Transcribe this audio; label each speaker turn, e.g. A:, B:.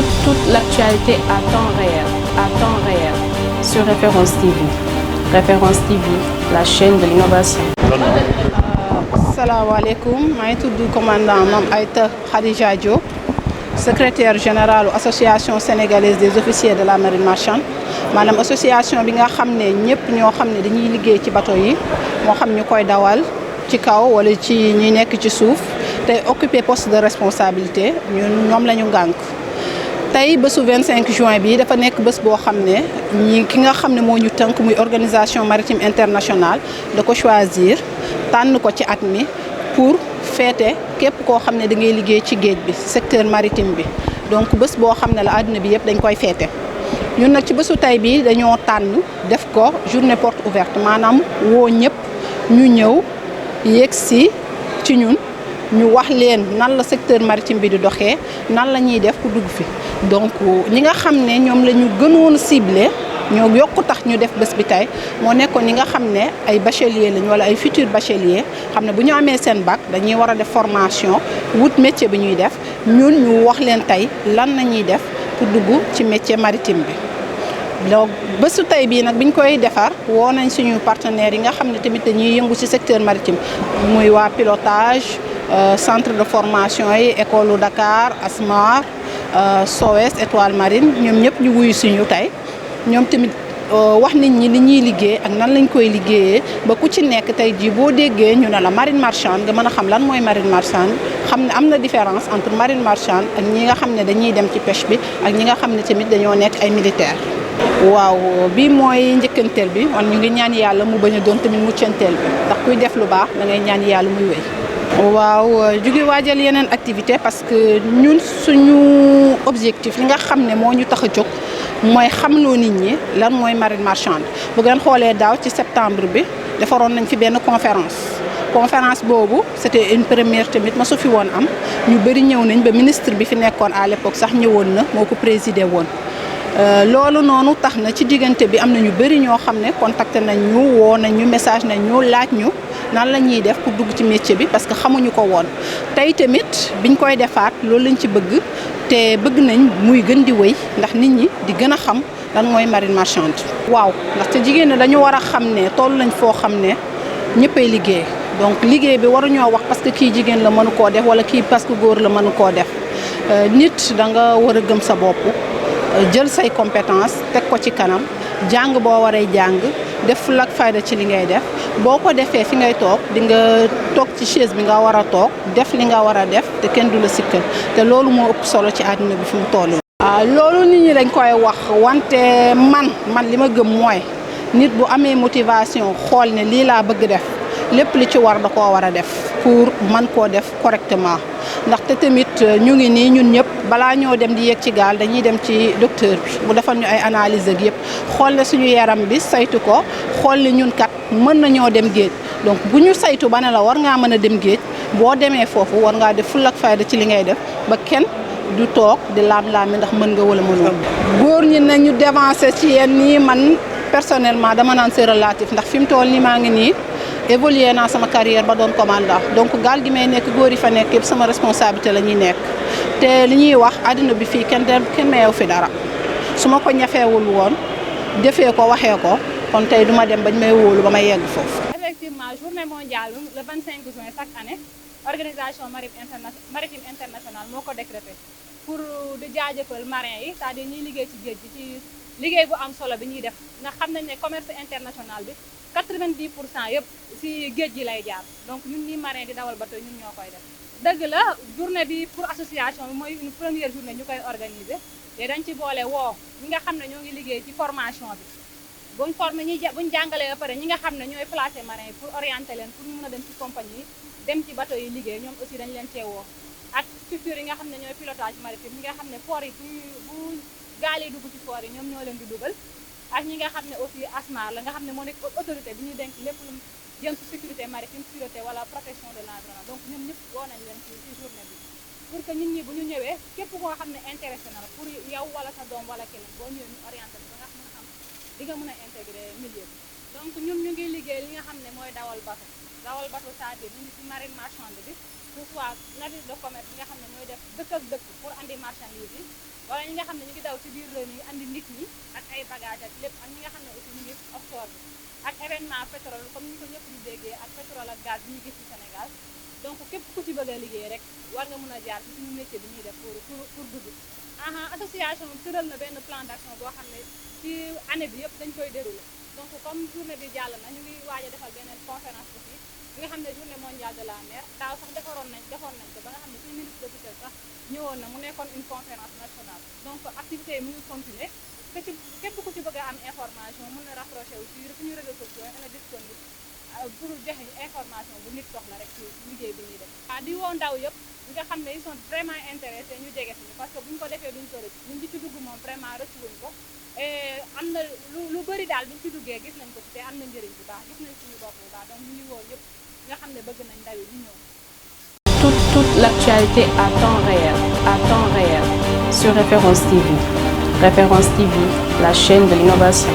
A: toute l'actualité à temps réel, sur Référence TV. Référence TV, la chaîne de l'innovation.
B: Salaamaaleykum maa ngi tudd commandant Mame Aïta Khadija Diop, secrétaire général association sénégalaise des officiers de la marine marchande maanaam association bi nga xam ne ñëpp ñoo xam ne dañuy liggéey ci bateau yi moo xam ñu koy dawal ci kaw wala ci ñi nekk ci suuf tey occuper poste de responsabilité ñoom la ñu ngànk. tey bésu 25 juin bi dafa nekk bés boo xam ne ki nga xam ne moo ñu tënk muy organisation maritime internationale da ko choisir tànn ko ci at mi pour feete képp koo xam ne da ngay liggéey ci géej bi secteur maritime bi donc bés boo xam ne la àdduna bi yëpp dañ koy feete. ñun nag ci bésu tey bi dañoo tànn def ko journée porte ouverte maanaam woo ñëpp ñu ñëw yegg si ci ñun ñu wax leen nan la secteur maritime bi di doxee nan la ñuy def ku dugg fi donc ñi nga xam ne ñoom la ñu gënoon ciblé ñoo yokku tax ñu def bés bi tey moo nekkoon ñi nga xam ne ay bachelier lañ wala ay futur bachelier xam ne bu ñu amee seen bac dañuy war a def formation wut métier bi ñuy def ñun ñu wax leen tey lan la ñuy def pour dugg ci métier maritime bi. donc bésu tey bii nag biñ koy defar woo nañ suñu partenaires yi nga xam ne tamit dañuy yëngu ci secteur maritime muy waa pilotage centre de formation yi école Dakar Asmar SOES Étoile Marine ñoom ñëpp ñu wuyu suñu tey ñoom tamit wax nit ñi li ñuy liggéey ak nan lañ koy liggéeyee ba ku ci nekk tey jii boo déggee ñu ne la marine marchande nga mën a xam lan mooy marine marchande xam ne am na différence entre marine marchande ak ñi nga xam ne dañuy dem ci pêche bi ak ñi nga xam ne tamit dañoo nekk ay militaire. waaw bii mooy njëkkanteel bi wan ñu ngi ñaan yàlla mu bañ a doon tamit muccanteel bi ndax kuy def lu baax da ngay ñaan yàlla muy wéy. waaw jugi waajal yeneen activité parce que ñun suñu objectif li nga xam ne moo ñu tax a jóg mooy xamloo nit ñi lan mooy marine marchande bu ngeen xoolee daaw ci septembre bi defaroon nañ fi benn conférence boobu c'était une première tamit ma su fi woon am ñu bëri ñëw nañ ba ministre bi fi nekkoon à l'époque sax ñëwoon na moo ko présidé woon. loolu noonu tax na ci diggante bi am na ñu bëri ñoo xam ne contacté nañ ñu woo nañ ñu message nañ ñu laaj ñu nan la ñuy def pour dugg ci métier bi parce que xamuñu ko woon tey tamit biñ koy defaat loolu lañ ci bëgg te bëgg nañ muy gën di wéy ndax nit ñi di gën a xam lan mooy marine marchande. waaw ndaxte jigéen ñi dañu war a xam ne toll nañ foo xam ne ñëppay liggéey donc liggéey bi waruñoo wax parce que kii jigéen la mënu koo def wala kii parce que góor la mënu koo def nit da nga war a gëm sa bopp. jël say compétence teg ko ci kanam jàng boo waree jàng def fulla ak fayda ci li ngay def boo ko defee fi ngay toog di nga toog ci chaise bi nga war a toog def li nga war a def te kenn du la sikkal te loolu moo ëpp solo ci àdduna bi fi mu toll. loolu nit ñi dañ koy wax wante man li ma gëm mooy nit bu amee motivation xool ne lii laa bëgg def lépp li ci war da koo war a def pour man koo def correctement. ndaxte tamit ñu ngi nii ñun ñëpp balaa ñoo dem di yéeg ci gaal dañuy dem ci docteur bi mu defal ñu ay analyse ak yëpp xool ne suñu yaram bi saytu ko xool ne ñun kat mën nañoo dem géej donc bu ñu saytu ba ne la war ngaa mën a dem géej boo demee foofu war ngaa def fulla ak fayda ci li ngay def ba kenn du toog di laam-laami ndax mën nga wala mënoo. góor ñi nañu devancer ci yenn nii man personnellement dama naan c'est relatif ndax fi mu toll nii maa ngi nii. évolué naa sama carrière ba doon commandant donc gaal gi may nekk góor yi fa nekk yëpp sama responsabilité la ñuy nekk te li ñuy wax àddina bi fii kenn meew fi dara su ma ko ñafeewul woon defee ko waxee ko kon tey duma dem bañ may wóolu ba may yegg foofu.
C: effectivement journée mondiale le 25 juin chaque année organisation maritime internationale moo ko décrété pour di jaajëfal marins yi c'est-à-dire ñuy liggéey ci géej gi ci liggéey bu am solo bi ñuy def ndax xam nañ ne commerce international bi 90% yëpp ci géej gi lay jaar donc ñun ñi marin di dawal bateau ñun ñoo koy def dëgg la journée bi pour association bi mooy une première journée ñu koy organiser te dañ ci boole woo ñi nga xam ne ñoo ngi liggéey ci formation bi buñ formé buñ jàngalee ba pare ñi nga xam ne ñooy placé marin yi pour orienter leen pour ñu mën a dem ci compagnie yi dem ci bateau yi liggéey ñoom aussi dañ leen cee woo ak structure yi nga xam ne ñooy pilotage maritime ñi nga xam ne port yi bu gaal yi dugg ci port yi ñoom ñoo leen di dugal ak ñi nga xam ne aussi ASMAR la nga xam ne moo nekk autorité bi ñuy denk lépp lu jëm ci sécurité maritime sûreté wala protection de l'environnement donc ñoom ñëpp woo nañ leen ci journée bi pour que nit ñi bu ñu ñëwee képp koo xam ne intéressé na la pour yow wala sa doom wala keneen boo ñëwee ñu orienté ba nga mën a xam di nga mën a intégré milieu bi donc ñun ñu ngi liggéey li nga xam ne mooy dawal bateau c'est-à-dire ñu ngi ci marine marchande bi que ce soit navire de commerce bi nga xam ne ñooy def dëkk ak dëkk pour andi marchandise yi wala ñi nga xam ne ñu ngi daw ci biir réew mi andi nit ñi ak ay bagage ak lépp ak ñi nga xam ne aussi ñu ngi offshore bi ak événement pétrole comme ni ko ñëpp di déggee ak pétrole ak gaz bi ñu gis ci Sénégal donc képp ku ci bëgg a liggéey rek war nga mën a jaar ci suñu métier bi ñuy def pour dugg association bi tëral na benn plan d'action boo xam ne ci année bi yëpp dañ koy dérouler donc comme journée bi jàll na ñu ngi waaj a defal beneen conférence aussi bi nga xam ne journée mondiale de la mer daaw sax defoon nañ ko ba nga xam ne suñu ministre de tutelle sax ñëwoon na mu nekkoon une conférence nationale donc activité yi mu ngi continuer te ci képp ku ci bëgg a am information mën na rapproché wu ci suñu réseaux sociaux yi on est disponible pour joxe information bu nit soxla rek ci liggéey bi ñuy def di woo ndaw yëpp nga xam ne ils sont vraiment intéressés ñu jege suñu parce que bu ñu ko defee duñ ko rëcc ñun di ci dugg moom vraiment rëcc wuñ ko am na lu bëri daal biñ ci duggee gis nañ ko ci te am na njëriñ bu baax gis nañ suñu bopp bu baax donc ñu ngi woo yëpp nga xam ne bëgg nañ ndaw yi ñu ñëw.
A: Toute l'actualité à temps réel sur Référence TV. Référence TV, la chaîne de l'innovation.